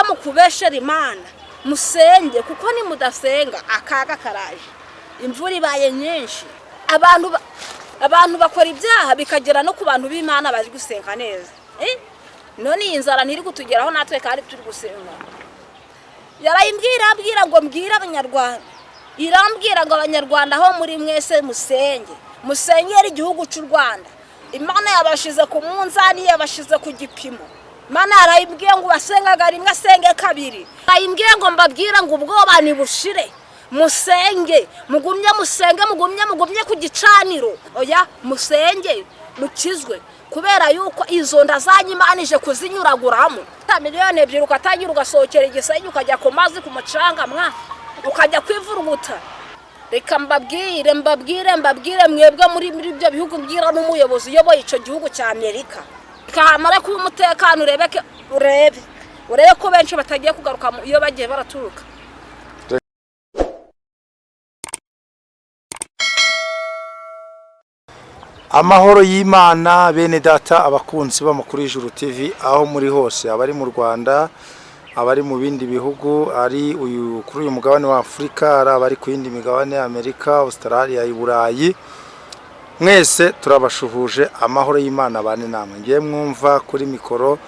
Mukubeshera Imana, musenge, kuko nimudasenga akaga karaje. Imvura ibaye nyinshi, abantu bakora ibyaha bikagera no ku bantu b'Imana bazi gusenga neza. None iyi nzara ntiri kutugeraho natwe kandi turi gusenga? Yarayimbwira, ambwira ngo mbwire Abanyarwanda, irambwira ngo Abanyarwanda aho muri mwese musenge, musengere igihugu cy'u Rwanda. Imana yabashize ku munzani, yabashize ku gipimo. Imana yarayimbwiye ngo uwasengaga rimwe asenge kabiri. Yarayimbwiye ngo mbabwire ngo ubwoba nibushire, musenge, mugumye musenge, mugumye, mugumye ku gicaniro. Oya, musenge mukizwe, kubera yuko izo nda zanyu Imana ije kuzinyuraguramo. 2 miliyoni ugatangira ugasohokera igisenyi, ukajya ku mazi, ku mucanga, mwa ukajya kwivuruguta. Reka mbabwire, mbabwire, mbabwire mwebwe muri ibyo bihugu, mbwira n'umuyobozi uyoboye icyo gihugu cya Amerika, kahamara kuba umutekano, urebe, urebe, urebe ko benshi batagiye kugaruka iyo bagiye baraturuka. Amahoro y'Imana, bene data, abakunzi b'amakuru y'Ijuru TV, aho muri hose, abari mu Rwanda, abari mu bindi bihugu, ari uyu kuri uyu mugabane wa Afurika, ari abari ku yindi migabane, Amerika, Australia, i Burayi, mwese turabashuhuje. Amahoro y'Imana bane namwe. Ngiye mwumva kuri mikoro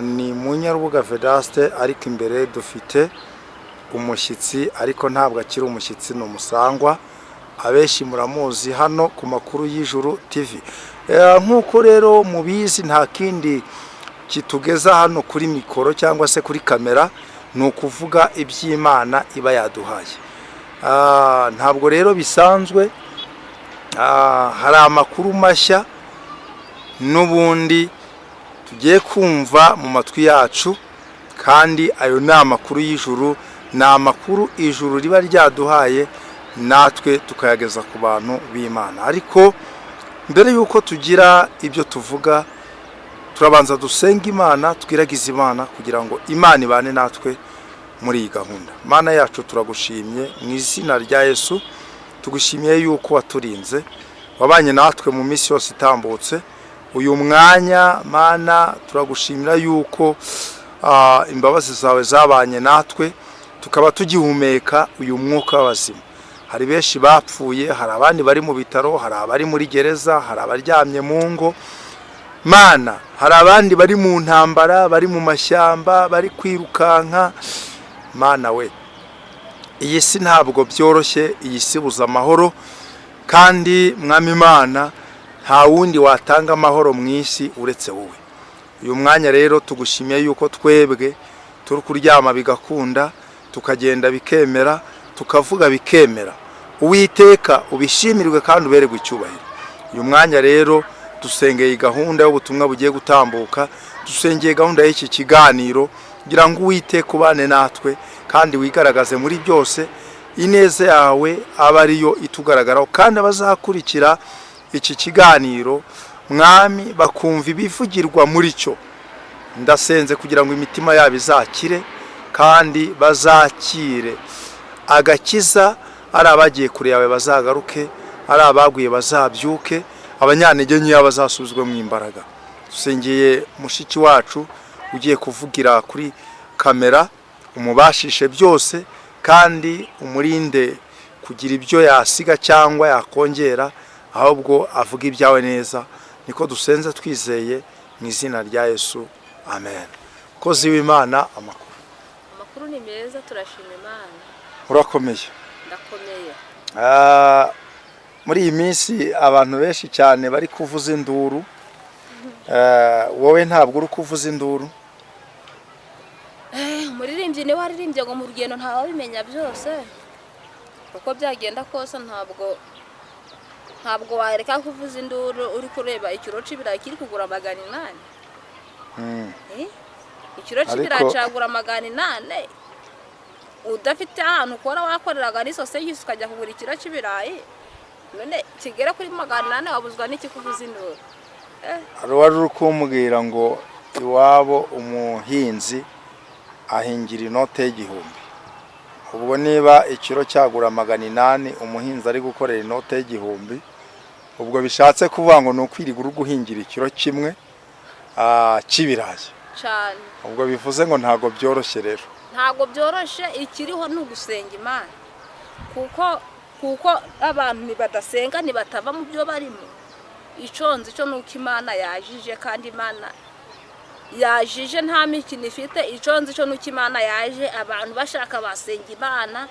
ni Munyarubuga Vedaste, ariko imbere dufite umushyitsi, ariko ntabwo akiri umushyitsi, ni umusangwa. Abenshi muramuzi hano ku makuru y'Ijuru TV. Nk'uko rero mubizi, nta kindi kitugeza hano kuri mikoro cyangwa se kuri kamera, ni ukuvuga iby'Imana iba yaduhaye. Ntabwo rero bisanzwe, hari amakuru mashya n'ubundi tugiye kumva mu matwi yacu, kandi ayo ni amakuru y'ijuru, ni amakuru ijuru riba ryaduhaye natwe tukayageza ku bantu b'Imana. Ariko mbere y'uko tugira ibyo tuvuga, turabanza dusenga Imana, twiragize Imana kugira ngo Imana ibane natwe muri iyi gahunda. Mana yacu, turagushimye mu izina rya Yesu. Tugushimiye yuko waturinze, wabanye natwe mu minsi yose itambutse. Uyu mwanya, Mana, turagushimira yuko imbabazi zawe zabanye natwe, tukaba tugihumeka uyu mwuka w'abazima. Hari benshi bapfuye, hari abandi bari mu bitaro, hari abari muri gereza, hari abaryamye mu ngo. Mana, hari abandi bari mu ntambara, bari mu mashyamba, bari kwirukanka. Mana we, iyi si ntabwo byoroshye, iyi si buza amahoro. Kandi Mwami Imana, nta wundi watanga amahoro mu isi uretse wowe. Uyu mwanya rero tugushimiye yuko twebwe turi kuryama bigakunda, tukagenda bikemera, tukavuga bikemera. Uwiteka, ubishimirwe kandi ubererwe icyubahiro. Uyu mwanya rero dusengeye gahunda y'ubutumwa bugiye gutambuka, dusengeye gahunda y'iki kiganiro, kugira ngo Uwiteka ubane natwe kandi wigaragaze muri byose, ineza yawe abe ariyo itugaragaraho, kandi abazakurikira iki kiganiro, Mwami, bakumva ibivugirwa muri cyo, ndasenze kugira ngo imitima yabo izakire kandi bazakire agakiza. Ari abagiye kure yawe bazagaruke, ari abaguye bazabyuke, abanyantege nkeya bazasubizwe mu imbaraga. Dusengeye mushiki wacu ugiye kuvugira kuri kamera, umubashishe byose kandi umurinde kugira ibyo yasiga cyangwa yakongera, ahubwo avuga ibyawe neza. Niko dusenze twizeye mu izina rya Yesu, amen. Kozi w'Imana, amakuru? Amakuru ni meza, turashima Imana. Urakomeye? Ndakomeye. Muri iyi minsi abantu benshi cyane bari kuvuza induru. Wowe ntabwo uri kuvuza induru? Umuririmbyi niwe waririmbye ngo mu rugendo ntawabimenya byose. Uko byagenda kose, ntabwo wareka kuvuza induru uri kureba ikiro c'ibirayi kiri kugura 800. Ikiro c'ibirayi cagura 800, udafite ahantu ukora wakoreraga n'isosiyete, ukajya kugura ikiro c'ibirayi none kigera kuri 800, wabuzwa n'iki kuvuza induru? Hari uwari uri kumbwira ngo iwabo umuhinzi ahingira inote y'igihumbi. Ubwo niba ikiro cyagura 800, umuhinzi ari gukorera inote y'igihumbi, ubwo bishatse kuvuga ngo ni ukwirirwa uri guhingira ikiro kimwe cy'ibirayi. Cyane. Ubwo bivuze ngo ntabwo byoroshye rero. Ntabwo byoroshye. Ikiriho ni ugusenga Imana, kuko abantu ntibadasenga, ntibatava mu byo barimo. Icyo nzi cyo ni uko Imana yajije, kandi Imana yajije nta mikino ifite. Icyo nzi cyo ni uko Imana yaje. Abantu bashaka basenga Imana,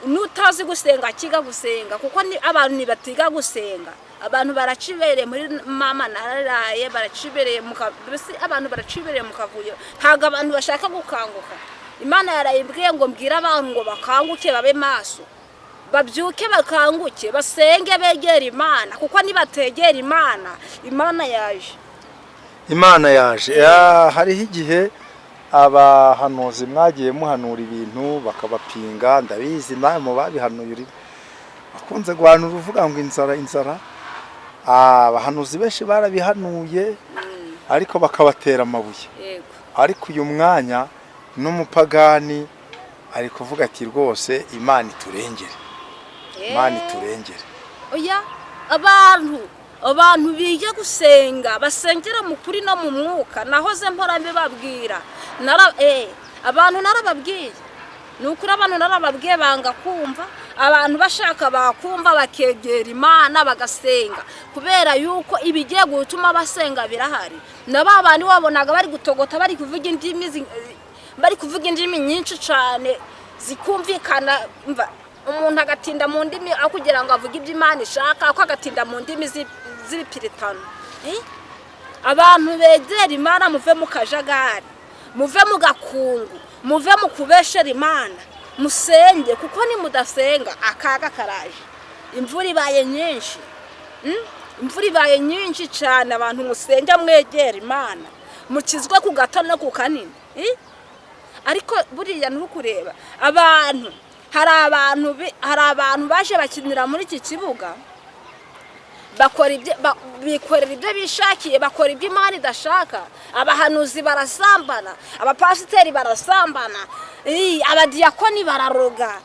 n'utazi gusenga akiga gusenga, kuko ni abantu ntibatiga gusenga. Abantu baracibereye muri mama nararaye, baracibereye mu mbese abantu baracibereye mu kavuyo. Ntabwo abantu bashaka gukanguka. Imana yarayibwiye ngo mbwire abantu ngo bakanguke, babe maso, babyuke, bakanguke, basenge, begere Imana, kuko nibategera Imana, Imana yaje. Imana yaje. Hariho igihe abahanuzi mwagiye muhanura ibintu bakabapinga. Ndabizi nawe mu babihanuye uri bakunze guhanura uvuga ngo inzara, inzara. Abahanuzi benshi barabihanuye, ariko bakabatera amabuye. Ariko uyu mwanya n'umupagani ari kuvuga ati: "Rwose Imana iturengere, Imana iturengere." Oya, abantu biga gusenga, basengera mu kuri no mu mwuka. Nahoze mpora mbibabwira. Abantu narababwiye, ni ukuri, abantu narababwiye banga kumva. Abantu bashaka bakumva, bakegera Imana, bagasenga, kubera yuko ibigiye gutuma basenga birahari. Na ba bandi wabonaga bari gutogota, bari kuvuga indimi bari kuvuga indimi nyinshi cyane zikumvikana, mva umuntu agatinda mu ndimi aho kugira ngo avuge ibyo Imana ishaka, ako agatinda mu ndimi z'ibipiritano. Abantu begera Imana, muve mu kajagari, muve mu gakungu, muve mu kubeshera Imana, musenge, kuko nimudasenga akaga karaje. Imvura ibaye nyinshi. Imvura ibaye nyinshi cyane. Abantu musenge, mwegera Imana, mukizwe ku gato no ku kanini. Ariko buriya ntukureba abantu, hari abantu baje bakinira muri iki kibuga, bakora ibyo bikorera ibyo bishakiye, bakora ibyo Imana idashaka. Abahanuzi barasambana, abapasiteri barasambana, abadiyakoni bararoga,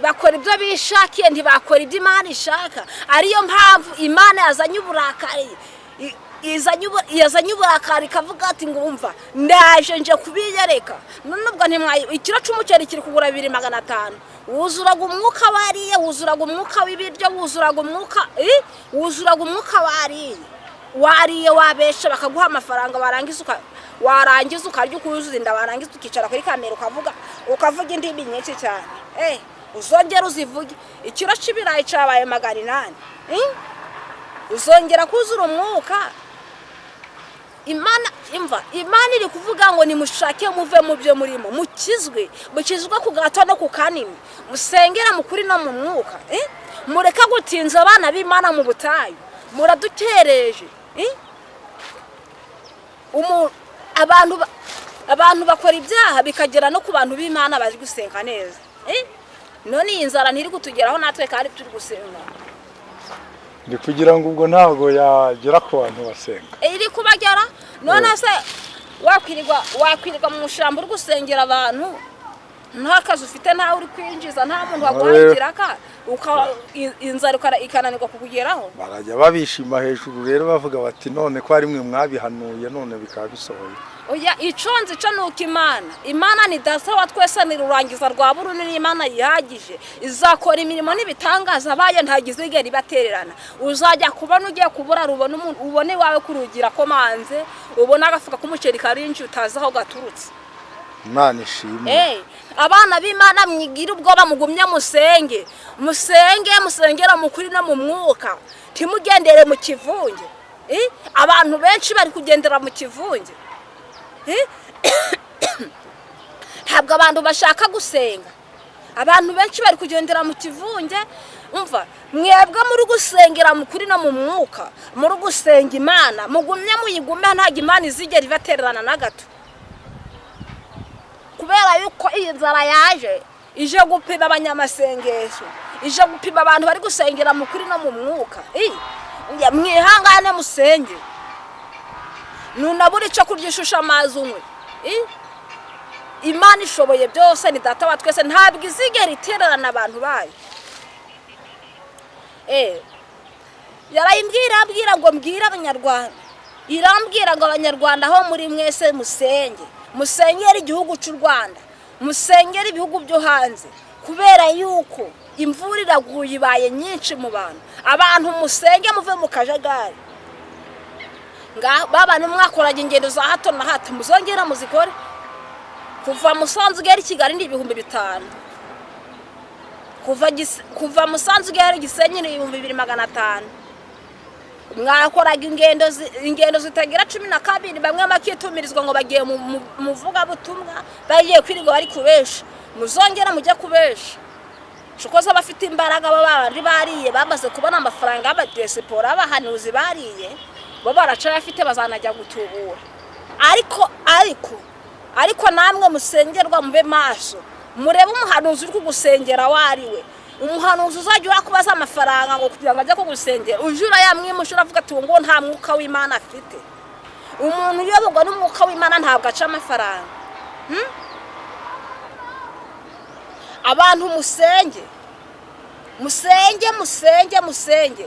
bakora ibyo bishakiye, ntibakora ibyo Imana ishaka. Ariyo mpamvu Imana yazanye uburakari, yazanye uburakari ikavuga ati: "Ngumva ndaje nje kubiyereka." None ubwo ntimwayi ikiro cy'umuceri kiri kugura 2500, wuzuraga umwuka wariye, wuzuraga umwuka w'ibiryo, wuzuraga umwuka, wuzuraga umwuka wariye, wariye wabesha bakaguha amafaranga, warangiza ukarya ukuzuza inda, warangiza ukicara kuri kamera ukavuga indimi nyinshi cyane. Uzongera uzivuge. Ikiro cy'ibirayi cyabaye 800. Uzongera kuzura umwuka? Imana, imva, Imana iri kuvuga ngo nimushake muve mu byo murimo, mukizwe, mukizwe ku gato no ku kanini, musengera mu kuri no mu mwuka. Mureke gutinza abana b'Imana mu butayu, muradukereje. Abantu bakora ibyaha bikagera no ku bantu b'Imana bazi gusenga neza. None iyi nzara ntiri kutugeraho natwe kandi turi gusenga? Ndi kugira ngo ubwo ntabwo yagera ku bantu basenga. Iri kubagera. None se wakwirirwa mu ishyamba uri gusengera abantu, nta kazi ufite, ntawe uri kwinjiza, nta muntu waguhaye ikiraka, inzara ikananirwa kukugeraho? Barajya babishima hejuru rero, bavuga bati: "None ko ari mwe mwabihanuye, none bikaba bisohoye." Oya, icyo nzi cyo ni uko Imana ni Data wa twese, ni rurangiza rwa burundu, ni Imana yihagije, izakora imirimo n'ibitangaza bayo, ntabwo izigera ibatererana. Uzajya kubona ugiye kubura, rubona umuntu, ubone iwawe ku rugi rakomanze, ubone agafuka k'umuceri karinji utazi aho gaturutse. Imana ishimwe. Abana b'Imana, mwigire ubwoba, mugumye musenge, musenge, musengera mu kuri no mu mwuka, ntimugendere mu kivunge. Abantu benshi bari kugendera mu kivunge. Ntabwo abantu bashaka gusenga, abantu benshi bari kugendera mu kivunge. Umva, mwebwe muri gusengera mu kuri no mu mwuka, muri gusenga Imana, mugumye muyigume, ntabwo Imana izigera ibatererana na gato, kubera yuko iyi nzara yaje ije gupima abanyamasengesho, ije gupima abantu bari gusengera mu kuri no mu mwuka. Mwihangane musenge, nunabura icyo kurya ishusho amazi unywe. Imana ishoboye byose, ni Data wa twese, ntabwo izigera itererana abantu bayo. Yarayimbwira, abwira ngo mbwire Abanyarwanda. Irambwira ngo Abanyarwanda aho muri mwese musenge, musengere igihugu cy'u Rwanda, musengere ibihugu byo hanze, kubera yuko imvura iraguye, ibaye nyinshi mu bantu. Abantu musenge, muve mu kajagari. Baba mwakoraga ingendo za hato na hato, muzongera muzikore. Kuva Musanze ugera i Kigali ni 5000. Kuva Musanze ugera Gisenyi ni 2500. Mwakoraga ingendo zitagira 12, bamwe bakitumirizwa ngo bagiye mu muvugabutumwa, bagiye kwirirwa bari kubesha. Muzongera mujye kubesha kuko abafite imbaraga baba bandi bariye, bamaze kubona amafaranga y'abadiyesipora, abahanuzi bariye bo baracayafite, bazanajya gutubura. Ariko namwe musengerwa, mube maso, murebe umuhanuzi uri kugusengera awo ari we. Umuhanuzi uzajya urakubaza amafaranga ngo kugira ngo ajye kugusengera, ujye urayamwimusha, uravuga ati uwo nguwo nta mwuka w'Imana afite. Umuntu uyoborwa n'umwuka w'Imana ntabwo aca amafaranga. Abantu musenge, musenge, musenge, musenge.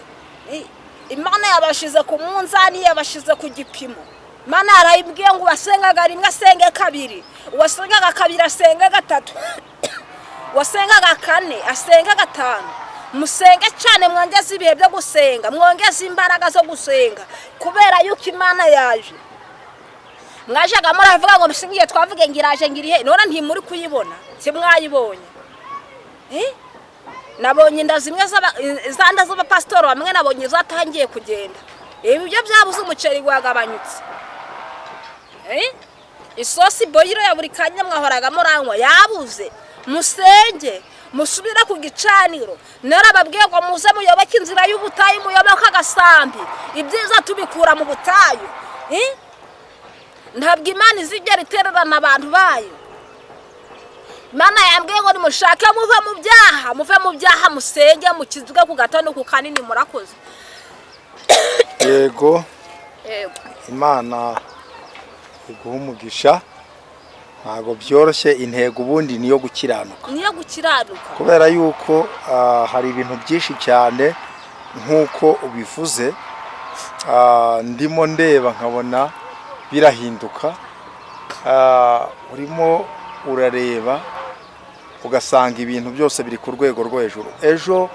Imana yabashize ku munzani, yabashize ku gipimo. Imana yarayibwiye ngo uwasengaga rimwe asenge kabiri, uwasengaga kabiri asenge gatatu, uwasengaga kane asenge gatanu. Musenge cyane, mwongeze ibihe byo gusenga, mwongeze imbaraga zo gusenga, kubera yuko Imana yaje. Mwajaga muravuga ngo musingiye, twavuge ngo iraje, ngo irihe? None ntimuri kuyibona, ntimwayibonye. Nabonye inda zimwe za nda z'abapasitori bamwe, nabonye zatangiye kugenda. Ibi byo byabuze, umuceri wagabanyutse. Isosi boyiro ya buri kanya mwahoraga muranywa yabuze. Musenge, musubire ku gicaniro. Narababwiye ngo muze muyoboke inzira y'ubutayu, muyoboke agasambi. Ibyiza tubikura mu butayu. Ntabwo Imana izigera itererana abantu bayo. Imana yambwiye ngo nimushake muve mu byaha, muve mu byaha, musenge, mukizwe ku gato no ku kanini. Murakoze. Yego. Yego. Imana iguha umugisha. Ntabwo byoroshye, intego ubundi niyo gukiranuka. Niyo gukiranuka. Kubera yuko hari ibintu byinshi cyane nk'uko ubivuze, ndimo ndeba nkabona birahinduka. Urimo urareba ugasanga ibintu byose biri ku rwego rwo hejuru. Ejo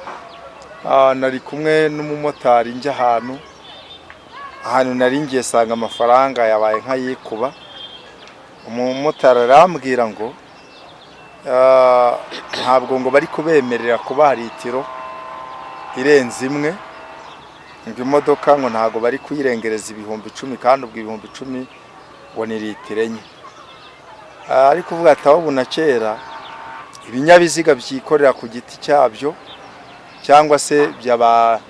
nari kumwe n'umumotari, njya ahantu nari ngiye, sanga amafaranga yabaye nk'ayikuba. Umumotari arambwira ngo ntabwo ngo bari kubemerera kubaha litiro irenze imwe, ngo imodoka ngo ntabwo bari kuyirengereza 10,000, kandi ubwo 10,000 ngo ni litiro 4. Ariko uvuga ati aho na kera ibinyabiziga byikorera ku giti cyabyo cyangwa se byaba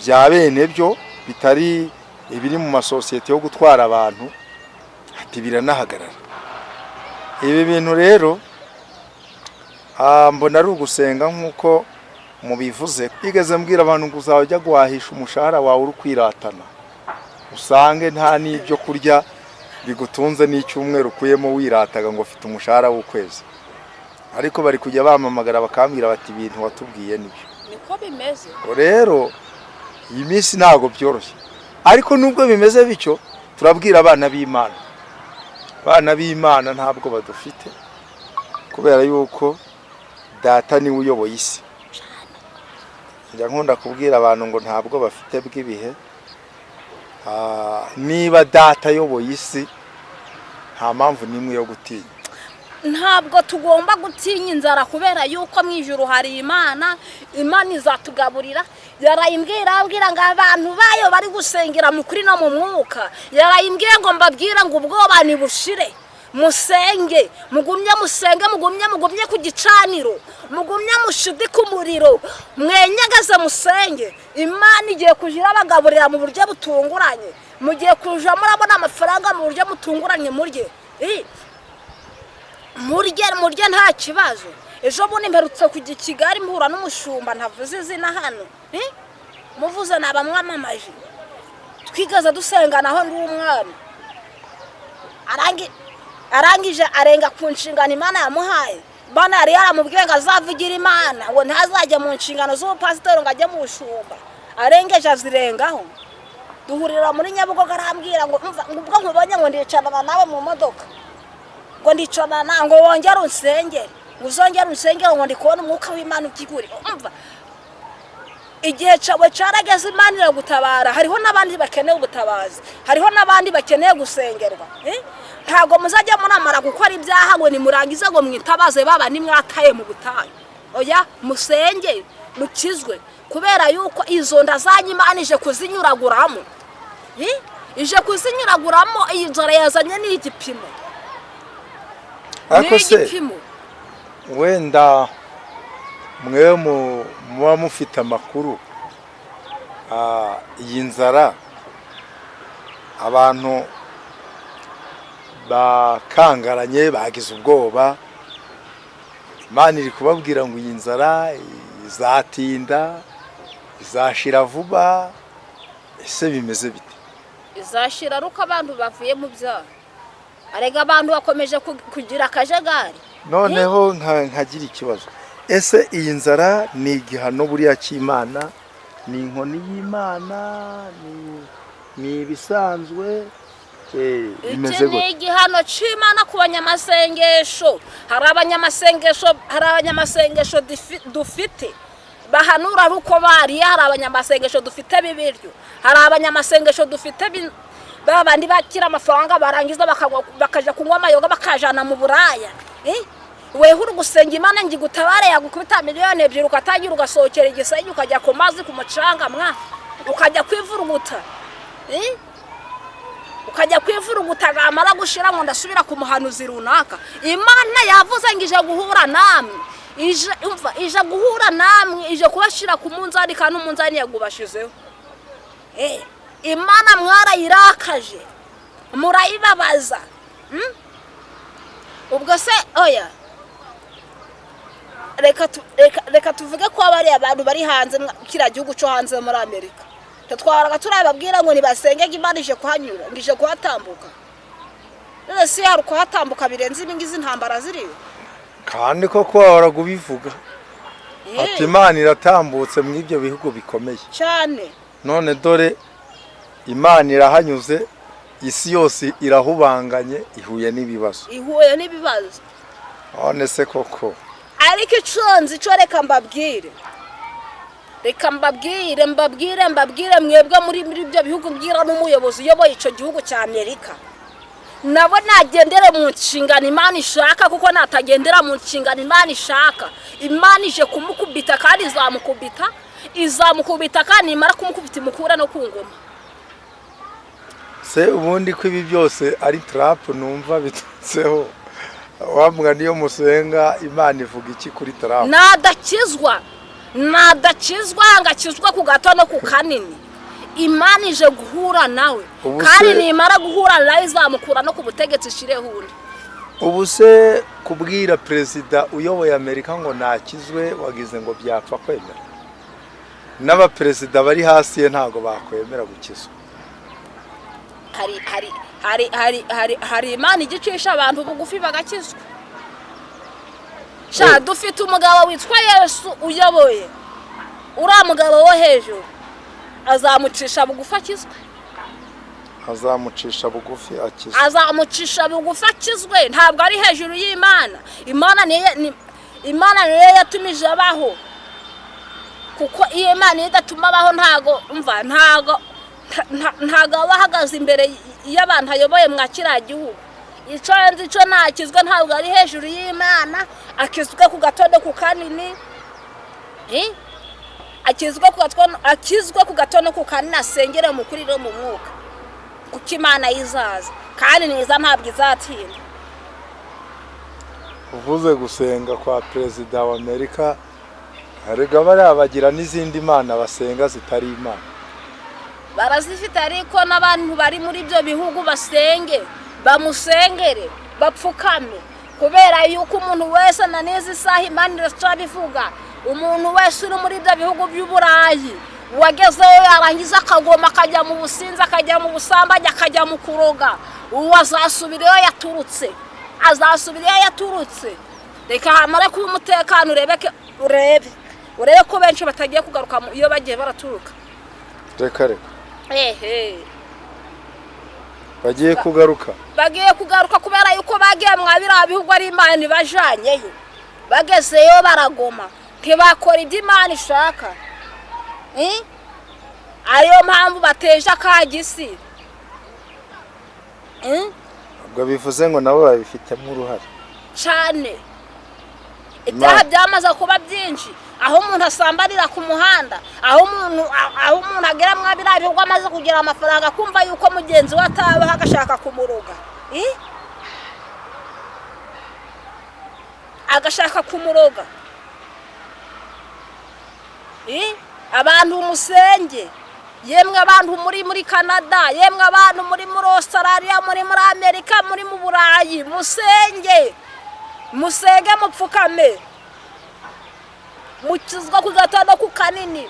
bya bene byo, bitari ibiri mu masosiyete yo gutwara abantu, ati biranahagarara. Ibi bintu rero mbona ari ugusenga nk'uko mubivuze. Igeze mbwira abantu ngo uzajya ujya guhahisha umushahara wawe uri kwiratana, usange nta n'ibyo kurya bigutunze n'icyumweru ukuyemo, wirataga ngo ufite umushahara w'ukwezi. Ariko bari kujya bamamagara bakambwira bati ibintu watubwiye nibyo. Niko bimeze. Rero iyi minsi ntabwo byoroshye, ariko nubwo bimeze bityo, turabwira abana b'Imana. Abana b'Imana ntabwo badufite, kubera yuko Data niwe uyoboye isi. Njya nkunda kubwira abantu ngo ntabwo bafite bw'ibihe. Niba Data ayoboye isi, nta mpamvu n'imwe yo gutinya. Ntabwo tugomba gutinya inzara, kubera yuko mu ijuru hari Imana. Imana izatugaburira. Yarayimbwiye, irambwira ngo abantu bayo bari gusengera mu kuri no mu mwuka. Yarayimbwiye ngo mbabwire ngo ubwoba nibushire, musenge, mugumye musenge, mugumye, mugumye ku gicaniro, mugumye mushidike umuriro, mwenyagaze musenge. Imana igiye kujya irabagaburira mu buryo butunguranye. Mugiye kuja murabona amafaranga mu buryo butunguranye. Murye, murye, murye, nta kibazo. Ejo bundi mperutse kujya i Kigali, mpura n'umushumba ntavuze izina hano. Muvuze naba mwamamaje. Twigeze dusengana aho ndi umwana. Arangije arenga ku nshingano Imana yamuhaye. Imana yari yaramubwiye ngo azavugire Imana, ngo ntazajye mu nshingano z'ubupasitori, ngo ajye mu bushumba. Arengeje azirengaho. Duhurira muri Nyabugogo, arambwira ngo umva, ngo ubwo nkubonye ngo ndicarana nawe mu modoka, ngo ndicarana nawe, ngo wongere unsengere, ngo uzongere unsengere, ngo ndi kubona umwuka w'Imana ukiguri. Umva, igihe cyawe cyarageze, Imana iragutabara. Hariho n'abandi bakeneye ubutabazi, hariho n'abandi bakeneye gusengerwa, eh? Ntabwo muzajya muramara gukora ibyaha ngo nimurangize ngo mwitabaze baba nimwataye mu butayu. Oya, musenge mukizwe, kubera yuko izo nda zanyu Imana ije kuzinyuraguramo, eh? Ije kuzinyuraguramo. Iyi nzara yazanye ni igipimo. Ariko ni se igipimo. Wenda mwe muba mufite amakuru, iyi nzara abantu bakangaranye, bagize ubwoba, Imana iri kubabwira ngo iyi nzara izatinda, izashira vuba, ese bimeze bite? Izashira ari uko abantu bavuye mu byaha. Arega abantu bakomeje kugira akajagari. Noneho nkagira ikibazo: ese iyi nzara ni igihano buriya cy'Imana, ni inkoni y'Imana, ni ibisanzwe? Iki Bimeze ni gute? igihano cy'Imana ku banyamasengesho. Hari abanyamasengesho dufite bahanura ari uko bariye, hari abanyamasengesho dufite b'ibiryo, hari abanyamasengesho dufite ba bandi bakira amafaranga barangiza bakajya kunywa amayoga, bakajana mu buraya. Eh? Weho uri gusenga Imana ngo igutabare, yagukubita miliyoni 2, ugatangira ugasohokera igisenyi, ukajya ku mazi, ku mucanga mwa, ukajya kwivuruguta. Eh? Ukajya kwivuruguta, gamara gushira ngo ndasubira ku muhanuzi runaka. Imana yavuze ngo ije guhura namwe, ije, umva, ije guhura namwe, ije kubashyira ku munzani, kandi umunzani yagubashizeho. Imana mwarayirakaje, murayibabaza. Ubwo se oya, reka tuvuge ko bariya abantu bari hanze, kiriya gihugu cyo hanze muri Amerika, twahoraga turababwira ngo nibasenge, ngo Imana ije kuhanyura, ngo ije kuhatambuka. None si hari kuhatambuka birenze ibi ngizi intambara ziriyo? Kandi koko wahoraga ubivuga ati Imana iratambutse mu ibyo bihugu bikomeye. Cyane. None dore Imana irahanyuze, isi yose irahubanganye, ihuye n'ibibazo. Ihuye n'ibibazo. None se koko? Ariko icyo nzi cyo, reka mbabwire mwebwe muri ibyo bihugu, mbwira n'umuyobozi uyoboye icyo gihugu cya Amerika, nabo nagendere mu nshingano Imana ishaka, kuko natagendera mu nshingano Imana ishaka, Imana ije kumukubita, kandi izamukubita, izamukubita, kandi nimara kumukubita imukure no ku ngoma. Se ubundi ko ibi byose ari Trump numva biturutseho, wambwa niyo musenga, Imana ivuga iki kuri Trump? Nadakizwa, ngo akizwe ku gato no ku kanini, Imana ije guhura nawe. Ubu Kandi nimara guhura nawe izamukura no ku butegetsi, ishireho undi. Ubu se kubwira perezida uyoboye Amerika ngo nakizwe, wagize ngo byapfa kwemera? N'abaperezida bari hasi ye ntabwo bakwemera gukizwa. Hari Imana igicisha abantu bugufi bagakizwa sha. Dufite umugabo witwa Yesu uyoboye, uriya mugabo wo hejuru azamucisha bugufi akizwe. Azamucisha bugufi akizwe. Azamucisha bugufi akizwe. Ntabwo ari hejuru y'Imana. Imana niyo yatumije abaho, kuko iyo Imana iyo idatuma abaho, ntago, umva, ntago aba ahagaze imbere y'abantu ayoboye mwa kiriya gihugu. Icyo nzi cyo, ntakizwe, ntabwo ari hejuru y'Imana. Akizwe ku gato ku kanini. Eh? Akizwe ku gato no ku kanini, asengere mu kuri no mu mwuka, kuko Imana yizaza, kandi niza ntabwo izatinda. Uvuze gusenga kwa perezida wa Amerika, erega bariya bagira n'izindi mana basenga zitari Imana. Barazifite, ariko n'abantu bari muri ibyo bihugu basenge, bamusengere, bapfukame, kubera yuko umuntu wese na n'izi saha Imana iracabivuga, umuntu wese uri muri ibyo bihugu by'Uburayi wagezeyo yarangiza akagoma, akajya mu businzi, akajya mu busambanyi, akajya mu kuroga, uwo azasubira iyo yaturutse, azasubira iyo yaturutse. Reka hamare kuba umutekano, urebe ko benshi batagiye kugaruka iyo bagiye baraturuka. Reka reka. Ehe. Bagiye kugaruka. Bagiye kugaruka kubera yuko bagiye mwa biriya bihugu ari Imana ibajanyeyo. Bagezeyo baragoma, ntibakora ibyo Imana ishaka. Eh? Ariyo mpamvu bateje akagisi. Eh? Ubwo bivuze ngo nabo babifitemo uruhare. Cyane. Ibyaha byamaze kuba byinshi, aho umuntu asambarira ku muhanda, aho umuntu agera mwa biriya bihugu amaze kugira amafaranga, akumva yuko mugenzi we atabaho, agashaka kumuroga. Eh? Agashaka kumuroga. Eh? Abantu musenge, yemwe abantu muri Canada, yemwe abantu muri Australia, muri Amerika, muri mu Burayi, musenge, musenge, mupfukame, mukizwa ku gatondo ku kanini,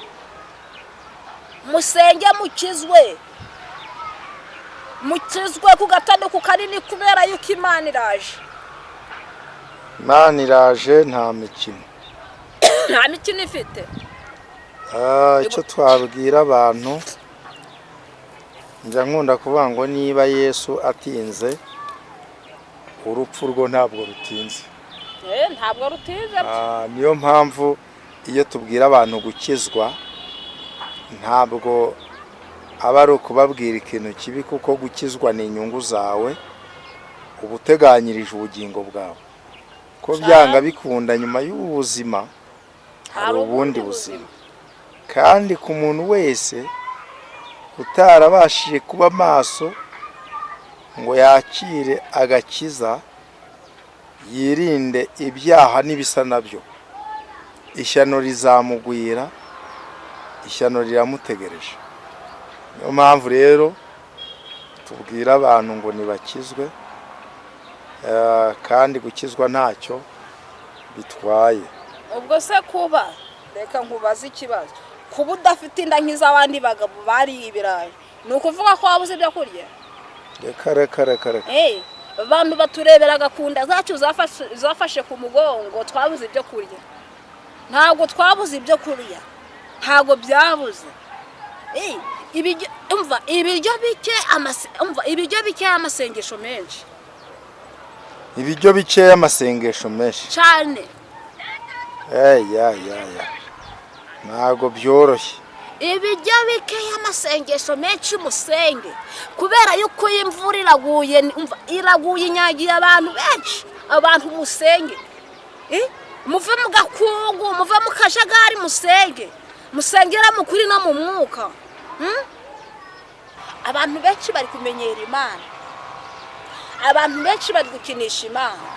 musenge, mukizwe, mukizwe ku gatondo ku kanini, kubera yuko Imana iraje. Imana iraje, nta mikino. Nta mikino ifite. Icyo twabwira abantu, njya nkunda kuvuga ngo niba Yesu atinze, urupfu rwo ntabwo rutinze. Ntabwo rutinze. Niyo mpamvu iyo tubwira abantu gukizwa, ntabwo aba ari ukubabwira ikintu kibi, kuko gukizwa ni inyungu zawe, uba uteganyirije ubugingo bwawe ko byanga bikunda nyuma y'ubu buzima hari ubundi buzima. Kandi ku muntu wese utarabashije kuba maso ngo yakire agakiza, yirinde ibyaha n'ibisa nabyo, ishyano rizamugwira, ishyano riramutegereje. Niyo mpamvu rero tubwira abantu ngo nibakizwe, kandi gukizwa ntacyo bitwaye. Ubwo se kuba, reka nkubaze ikibazo, kuba udafite inda nk'iz'abandi bagabo bariye ibirayi, ni ukuvuga ko wabuze ibyo kurya? Reka, reka, reka, reka. Abantu batureberaga ku nda zacu zafashe ku mugongo, twabuze ibyo kurya? Ntabwo twabuze ibyo kurya, ntabwo byabuze. Ibiryo, umva, ibiryo bike, umva, ibiryo bike, amasengesho menshi. Ibiryo bikeya, amasengesho menshi. Cyane. Ya ya ya, ntabwo byoroshye. Ibiryo bike, amasengesho menshi, musenge, kubera yuko iyi imvura iraguye, umva, iraguye, inyagiye abantu benshi. Abantu musenge. Muve mu gakungu, muve mu kajagari, musenge, musengera mu kuri no mu mwuka. Abantu benshi bari kumenyera Imana, abantu benshi bari gukinisha Imana.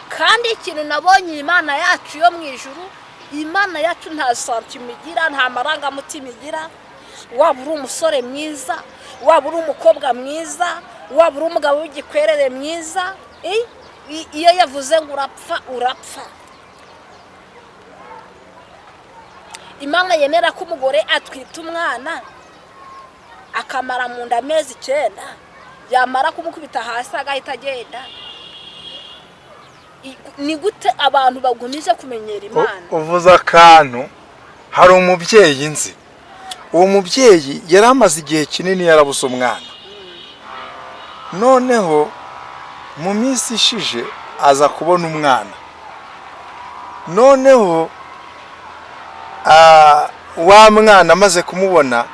Kandi ikintu nabonye, Imana yacu yo mu ijuru, Imana yacu nta sentiment igira, nta marangamutima igira. Waba uri umusore mwiza, waba uri umukobwa mwiza, waba uri umugabo w'igikwerere mwiza, iyo yavuze ngo urapfa, urapfa. Imana yemera ko umugore atwita umwana akamara mu nda amezi 9, yamara kumukubita hasi agahita agenda. Ni gute abantu bagumije kumenyera Imana? Uvuze akantu. Hari umubyeyi nzi, uwo mubyeyi yari amaze igihe kinini yarabuze umwana, noneho mu minsi ishije aza kubona umwana. Noneho wa mwana amaze kumubona,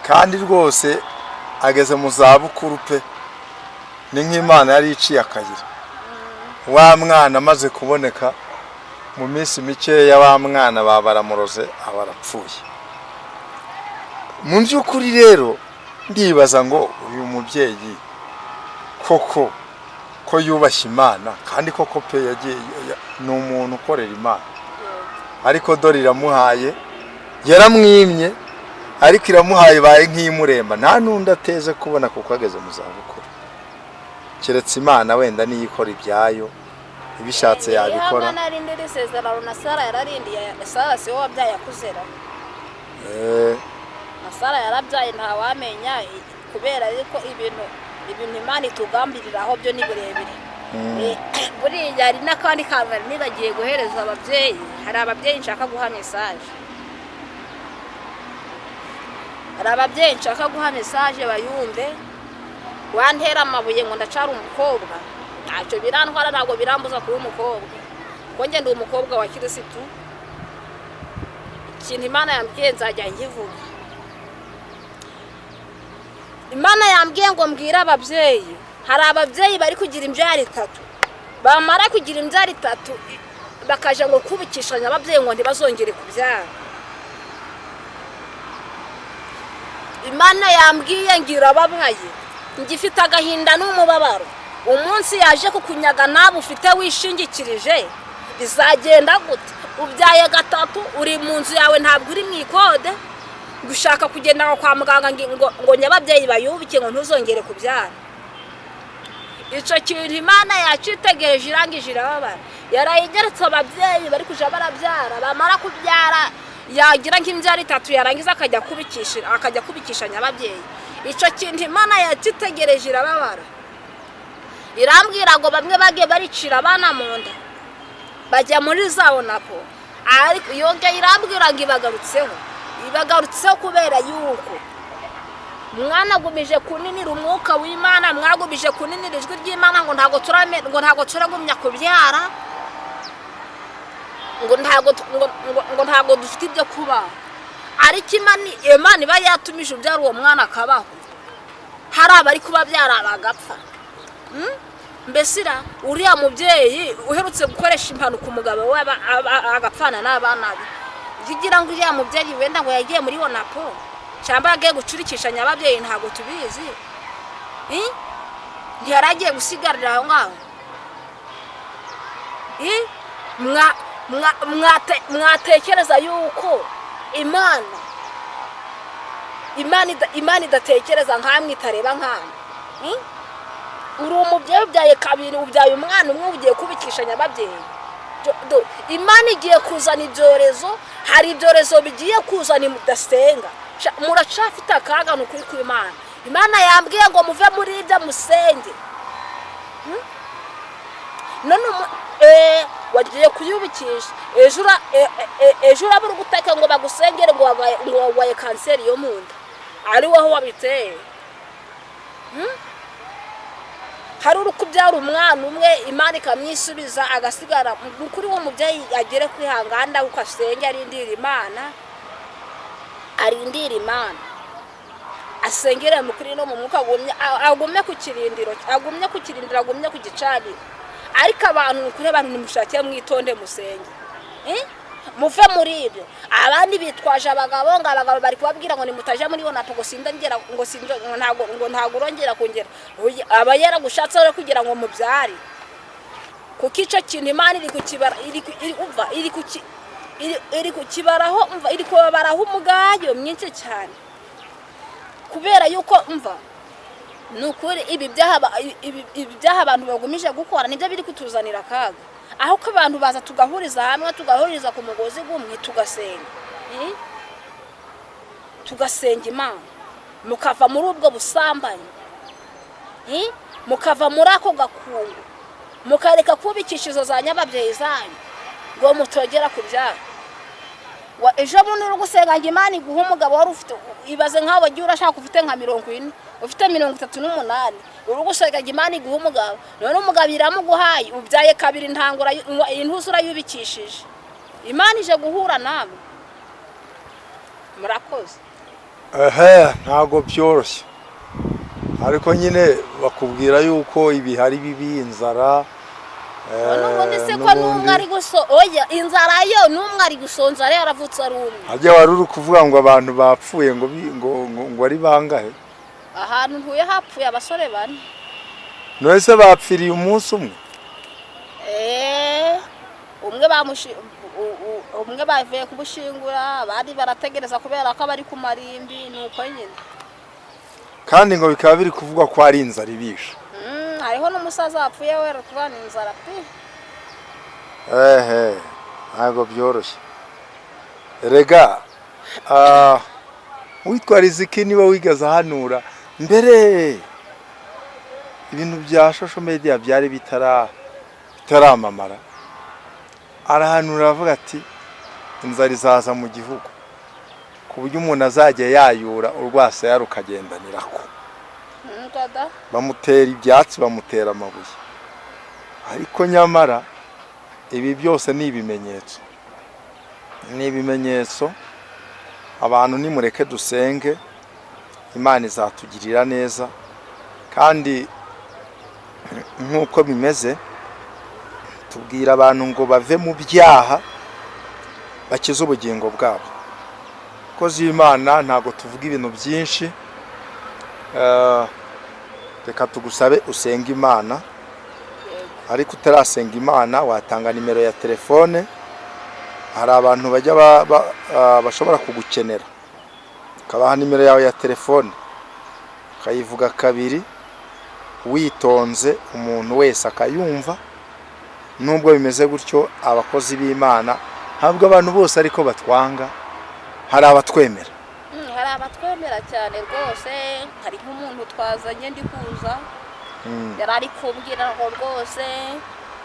kandi rwose ageze mu zabukuru pe, ni nk'Imana yari iciye akayira. Wa mwana amaze kuboneka, mu minsi mikeya wa mwana baba baramuroze, aba arapfuye. Mu by'ukuri rero ndibaza ngo uyu mubyeyi koko ko yubashye Imana, kandi koko pe yagiye ni umuntu ukorera Imana, ariko dore iramuhaye, yaramwimye ariko iramuhaye, ibaye nk'imuremba, nta n'undi ateze kubona kuko ageze mu zabukuru, keretse Imana wenda niyo ikora ibyayo, ibishatse yabikora. Ihangana, arindira isezerano na Sara yararindiye. Sara si we wabyaye akuzera? Na Sara yarabyaye, ntawamenya, kubera yuko ibintu Imana itugambiriraho byo ni birebire. Buriya hari n'akandi kantu nari nibagiye guhereza ababyeyi. Hari ababyeyi nshaka guha message. Hari ababyeyi nshaka guha message bayumve. Wantera amabuye ngo ndacara umukobwa, ntacyo birantwara, ntabwo birambuza kuba umukobwa, kuko njye ndi umukobwa wa Kirisitu. Ikintu Imana yambwiye nzajya nkivuga. Imana yambwiye ngo mbwire ababyeyi, hari ababyeyi bari kugira imbyaro itatu, bamara kugira imbyaro itatu bakaja ngo kubikishanya ababyeyi ngo ntibazongere kubyara. Imana yambwiye ngo irababaye, ngifite agahinda n'umubabaro. Umunsi yaje kukunyaga nawe ufite wishingikirije, bizagenda gute? Ubyaye gatatu, uri mu nzu yawe, ntabwo uri mu ikode, gushaka kugenda kwa muganga ngo nyababyeyi bayubike ngo ntuzongere kubyara. Icyo kintu Imana yacitegereje, irangije irababara, yarayigeretse. Ababyeyi bari kujya barabyara, bamara kubyara yagira nk'imbyaro itatu, yarangiza akajya kubikishanya ababyeyi. Icyo kintu Imana yakitegereje irababara, irambwira ngo bamwe bagiye baricira abana mu nda, bajya muri za onapo, ariko yongeye irambwira ngo ibagarutseho, ibagarutseho kubera yuko mwanagumije kuninira umwuka w'Imana, mwagumije kuninira ijwi ry'Imana, ngo ntabwo turagumya kubyara, ngo ntabwo dufite ibyo kubaho. Ariko Imana iba yatumije ubyara uwo mwana akabaho, hari abari kubabyara bagapfa. Mbese uriya mubyeyi uherutse gukoresha impanuka umugabo we agapfana n'abana be, ugira ngo uriya mubyeyi wenda ngo yagiye muri onapo cyangwa yagiye gucurikisha nyababyeyi, ntabwo tubizi. Ntiyari agiye gusigarira aho ngaho. Mwatekereza yuko Imana idatekereza nkamwe, itareba nkamwe? Uri umubyeyi, ubyaye kabiri, ubyaye umwana umwe, ugiye kubikisha nyababyeyi. Imana igiye kuzana ibyorezo, hari ibyorezo bigiye kuzana mudasenga. Muracafite akaga, ni ukuri kw'Imana. Imana yambwiye ngo muve muri ibyo musenge. None wagiye kuyubikisha, ejo uraba uri guteka ngo bagusengere ngo warwaye kanseri yo mu nda, ari wowe wabiteye. Hari uri kubyara umwana umwe, Imana ikamwisubiza agasigara. Kuri uwo mubyeyi agere kwihangana, kuko asenge, arindira Imana, arindira Imana, asengere mu kuri no mu mwuka, agumye ku kirindiro, agumye ku kirindiro, agumye ku gicaniro. Ariko abantu, ni ukuri, abantu nimushake mwitonde, musenge, muve muri ibyo. Abandi bitwaje abagabo, ngo abagabo bari kubabwira ngo nimutaje muri onapo ngo sindongera, ngo sinjo, ngo ntabwo urongera kongera. Oya, aba yaragushatse rero kugira ngo mubyare, kuko icyo kintu Imana iri kukibara, iri ku- iri umva iri kuki iri iri kukibaraho, umva, iri kubabaraho umugayo mwinshi cyane, kubera yuko, umva, ni ukuri, ibi byaha abantu bagumije gukora nibyo biri kutuzanira akaga. Aho ko abantu baza tugahuriza hamwe, tugahuriza ku mugozi gumwe, tugasenga, Tugasenga Imana, mukava muri ubwo busambanyi, Mukava muri ako gakungu, mukareka kubikisha izo za nyababyeyi zanyu ngo mutogera kubyara. Ejo bundi uri gusenga ngo Imana iguhe umugabo wari ufite, ibaze nkaho wagiye urashaka ufite nka 40, ufite 38, uri gusenga ngo Imana iguhe umugabo, none umugabo iramuguhaye, ubyaye kabiri, ntango intuzi urayubikishije. Imana ije guhura nawe. Murakoze. Ehe, ntabwo byoroshye, ariko nyine bakubwira yuko ibihe ari bibi, inzara. N'ubundi se ko n'umwe ari guso, oya, inzara yo n'umwe ari gusonza, rero yaravutse ari umwe. Hajya wari uri kuvuga ngo abantu bapfuye ngo ari bangahe? Ahantu ntuye hapfuye abasore bane. None se bapfiriye umunsi umwe? Umwe bamushi umwe bavuye kumushingura, abandi barategereza kubera ko bari ku marimbi, nuko nyine. Kandi ngo bikaba biri kuvugwa ko ari inzara ibishe. Hariho n'umusaza wapfuye wera kubana inzara pe. Ehe, ntabwo byoroshye rega. Witwa Riziki niba wigeze ahanura mbere ibintu bya social media byari bitaramamara, arahanura aravuga ati inzara izaza mu gihugu. ku buryo umuntu azajya yayura urwasaya rukagendanirako. Dada. Bamutera ibyatsi, bamutera amabuye, ariko nyamara ibi byose ni ibimenyetso, ni ibimenyetso. Abantu nimureke dusenge, Imana izatugirira neza. Kandi nk'uko bimeze, tubwira abantu ngo bave mu byaha, bakize ubugingo bwabo. Kozi y'Imana, ntabwo tuvuga ibintu byinshi. Reka tugusabe usenge Imana. Ariko utarasenga Imana, watanga nimero ya telefone. Hari abantu bajya bashobora kugukenera, ukabaha nimero yawe ya telefone, ukayivuga kabiri witonze, umuntu wese akayumva. Nubwo bimeze gutyo, abakozi b'Imana, ntabwo abantu bose ariko batwanga, hari abatwemera. Hari abatwemera cyane rwose. Hari nk'umuntu twazanye ndi kuza, yari ari kumbwira ngo rwose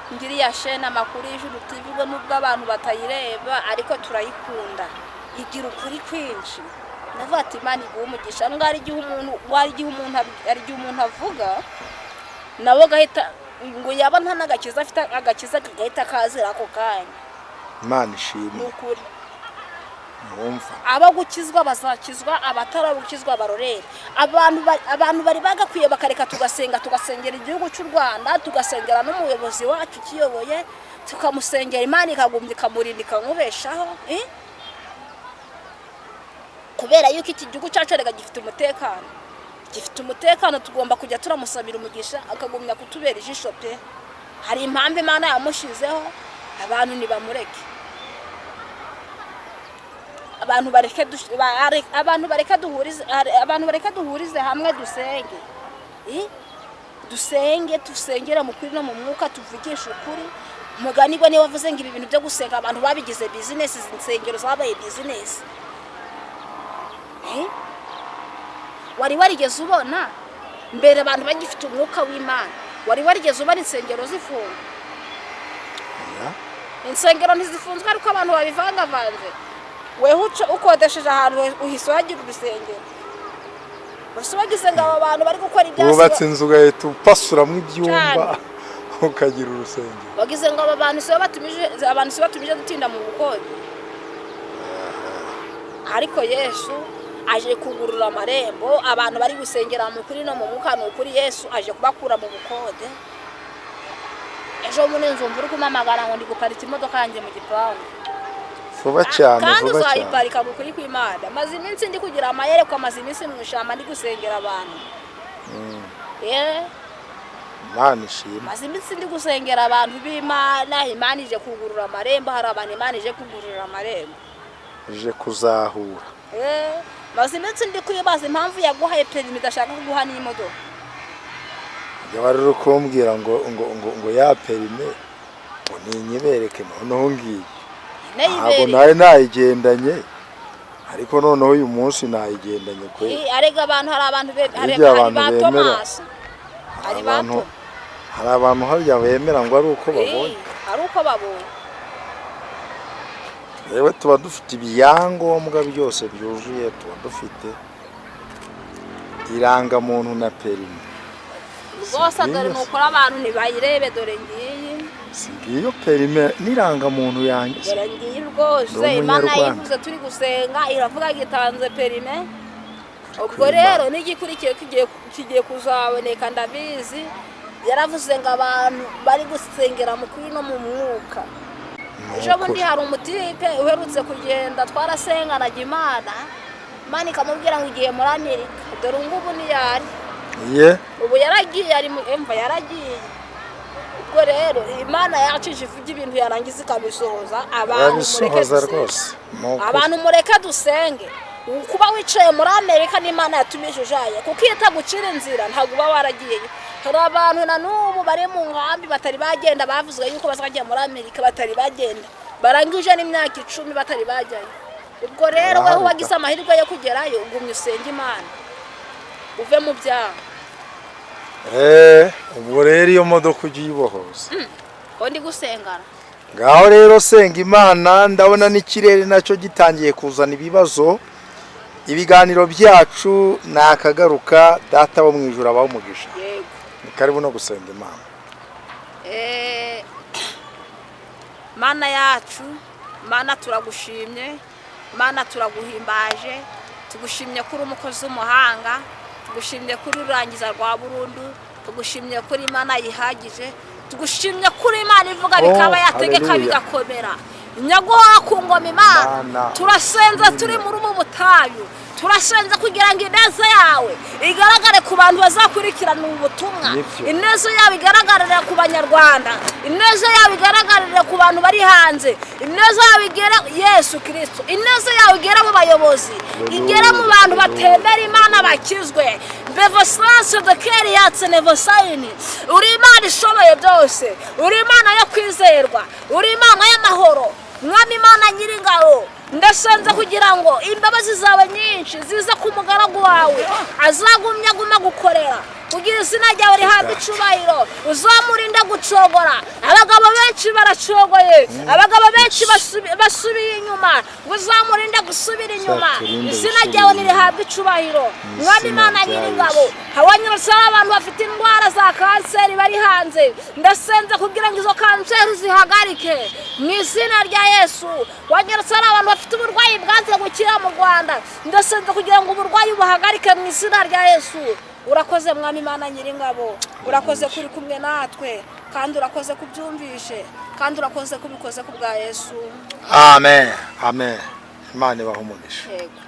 ngiriya shene Amakuru y'Ijuru TV we, nubwo abantu batayireba ariko turayikunda, igira ukuri kwinshi. Ndavuga ati Imana iguhe umugisha. Ngo hari igihe umuntu hari igihe umuntu avuga nawe agahita ngo yaba nta n'agakiza afite, agakiza kagahita kazira ako kanya. Imana Ni ishimwe. ukuri. Wumva. Abagukizwa bazakizwa, abatarabukizwa barorere. Abantu bari bagakwiye bakareka tugasenga, tugasengera igihugu cy'u Rwanda, tugasengera n'umuyobozi wacu ukiyoboye, tukamusengera, Imana ikagumbya ikamurinda, ikamubeshaho, eh? Kubera yuko iki gihugu cyacu erega gifite umutekano, gifite umutekano. Tugomba kujya turamusabira umugisha, akagumya kutubera ijisho pe. Hari impamvu Imana yamushyizeho. Abantu ntibamureke, abantu bareke duhurize hamwe dusenge. Eh? Dusenge, dusengere mu kuri no mu mwuka, tuvugishe ukuri. Umugani we niwe wavuze ngo ibi bintu byo gusenga abantu babigize bizinesi, izi nsengero zabaye bizinesi. Eh? Wari warigeze ubona mbere abantu bagifite umwuka w'Imana, wari warigeze ubona insengero zifunga? Oya. Insengero ntizifunzwe, ariko abantu babivangavanze. Weho ukodesheje ahantu, uhise uhagira urusengero. Gusa wagize ngo aba bantu bari gukora ibya Wubatse inzu ugahita upasuramo ibyumba, Cyane. ukagira urusengero. Wagize ngo aba bantu si bo batumije, abantu si bo batumije dutinda mu bukode. Ariko Yesu aje kugurura amarembo abantu bari gusengera mu kuri no mu mwuka. Ni ukuri, Yesu aje kubakura mu bukode. Ejo bundi nzumva uri kumpamagara ngo ndi guparika imodoka yanjye mu gipangu. Vuba cyane. Kandi Vuba cyane. uzayiparika mu kuri kw'Imana. Maze iminsi ndi kugira amayerekwa, maze iminsi mu ishyamba ndi gusengera abantu. Yeah. Imana ishimwe. Maze iminsi ndi gusengera abantu b'Imana. Imana ije kugurura amarembo. Hari abantu Imana ije kugurura amarembo. Ije kuzahura. Eh, maze iminsi ndi kwibaza impamvu yaguhaye perimi idashaka kuguha n'imodoka. Njye wari uri kumbwira ngo ya perime ngo ninyibereke, noneho ngiye ntabwo Neyibere. nawe nayigendanye, ariko noneho uyu munsi nayigendanye kweli. Eh, arega abantu, hari abantu hari Hirya hari abantu ba bemera. Tomasi, hari ba Abantu, hari abantu harya bemera ngo ari uko babonye. Eh, ari uko babonye. Yewe, tuba dufite ibyangombwa byose byuzuye, tuba dufite irangamuntu na perimi. Rwose dore Ngiyo. ni ukuri, abantu ntibayirebe, dore ngiyi. Si ngiyo perime n'irangamuntu yanjye? Dore ngiyi rwose. Ndi Imana Umunyarwanda. yivuze turi gusenga, iravuga ngo itanze perime. Ubwo Kuri rero Imana. n'igikurikiye kigiye kuzaboneka, ndabizi. Yaravuze ngo abantu bari gusengera mu kuri no mu mwuka. Ni Ejo bundi ukuri. hari umutipe uherutse kugenda, twarasenganaga Imana, Imana ikamubwira ngo igiye muri Amerika. Dore ngubu ntiyari. Ye. Ubu yaragiye, ari mu emva, yaragiye. Ubwo rero Imana yacu ije ivuga ibintu, yarangiza ikabisohoza. Abantu mureke Urabisohoza dusenge. rwose, ni ukuri. Abantu mureke dusenge. Kuba wicaye muri Amerika n'Imana yatumije ujaye, kuko iyo itagucira inzira ntabwo uba waragiyeyo. Hari abantu na n'ubu bari mu nkambi batari bagenda, bavuzwe yuko bazajya muri Amerika batari bagenda, barangije n'imyaka 10 batari bajyayo. Ubwo rero weho Baraharuka. wagize amahirwe yo kugerayo, ugumye usenge Imana, uve mu byaha. Eh, ubwo rero iyo modoka ujye uyibohoza. Ko ndi gusengana. Ngaho rero senga Imana. Ndabona n'ikirere nacyo gitangiye kuzana ibibazo. Ibiganiro byacu ni akagaruka. Data wo mu ijuru abaho umugisha. Yego. Ni karibu no gusenga Imana. Mana yacu, Mana turagushimye, Mana turaguhimbaje, tugushimye kuri umukozi w'umuhanga, tugushimye kuri ururangiza rwa burundu, tugushimye kuri Imana yihagije, tugushimye kuri Imana ivuga bikaba, Oh, yategeka hallelujah. bigakomera, nyaguhora ku ngoma. Imana, Mana. turasenze turi muri ubu butayu, turasenze kugira ngo ineza yawe igaragare ku bantu bazakurikirana ubu butumwa. Nibyo. Ineza yawe igaragarire ku Banyarwanda, ineza yawe igaragarire ku bantu bari hanze, ineza yawe igere, Yesu Kirisito, ineza yawe igere mu bayobozi, igere mu bantu batemera Imana bakizwe. Bevosanse de keri yatse nevosayini. Uri Imana ishoboye byose, uri Imana yo kwizerwa, uri Imana y'amahoro. Mwami Imana nyiringabo, ndasenze kugira ngo imbabazi zawe nyinshi zize ku mugaragu wawe, azagumye aguma gukorera kugira izina ryawe rihabwe icubahiro. Uzamurinda gucogora. Abagabo benshi baracogoye, abagabo benshi basubiye inyuma. Uzamurinda gusubira inyuma. Uzaturinde Izina gusubira ryawe inyuma. nirihabwe icubahiro. Mwami Izina Imana rya nyiringabo, Yesu. habanyurutse abantu bafite indwara za kanseri bari hanze, ndasenze kugira ngo izo kanseri zihagarike mu izina rya Yesu. Wanyurutse hari abantu bafite uburwayi bwanze gukira mu Rwanda, ndasenze kugira ngo uburwayi buhagarike mu izina rya Yesu. Urakoze, Mwami Imana nyiringabo, urakoze kuri kumwe natwe, kandi urakoze kubyumvishe, kandi urakoze kubikoze ku bwa Yesu. Amen, amen. Imana ibahe umugisha. Yego.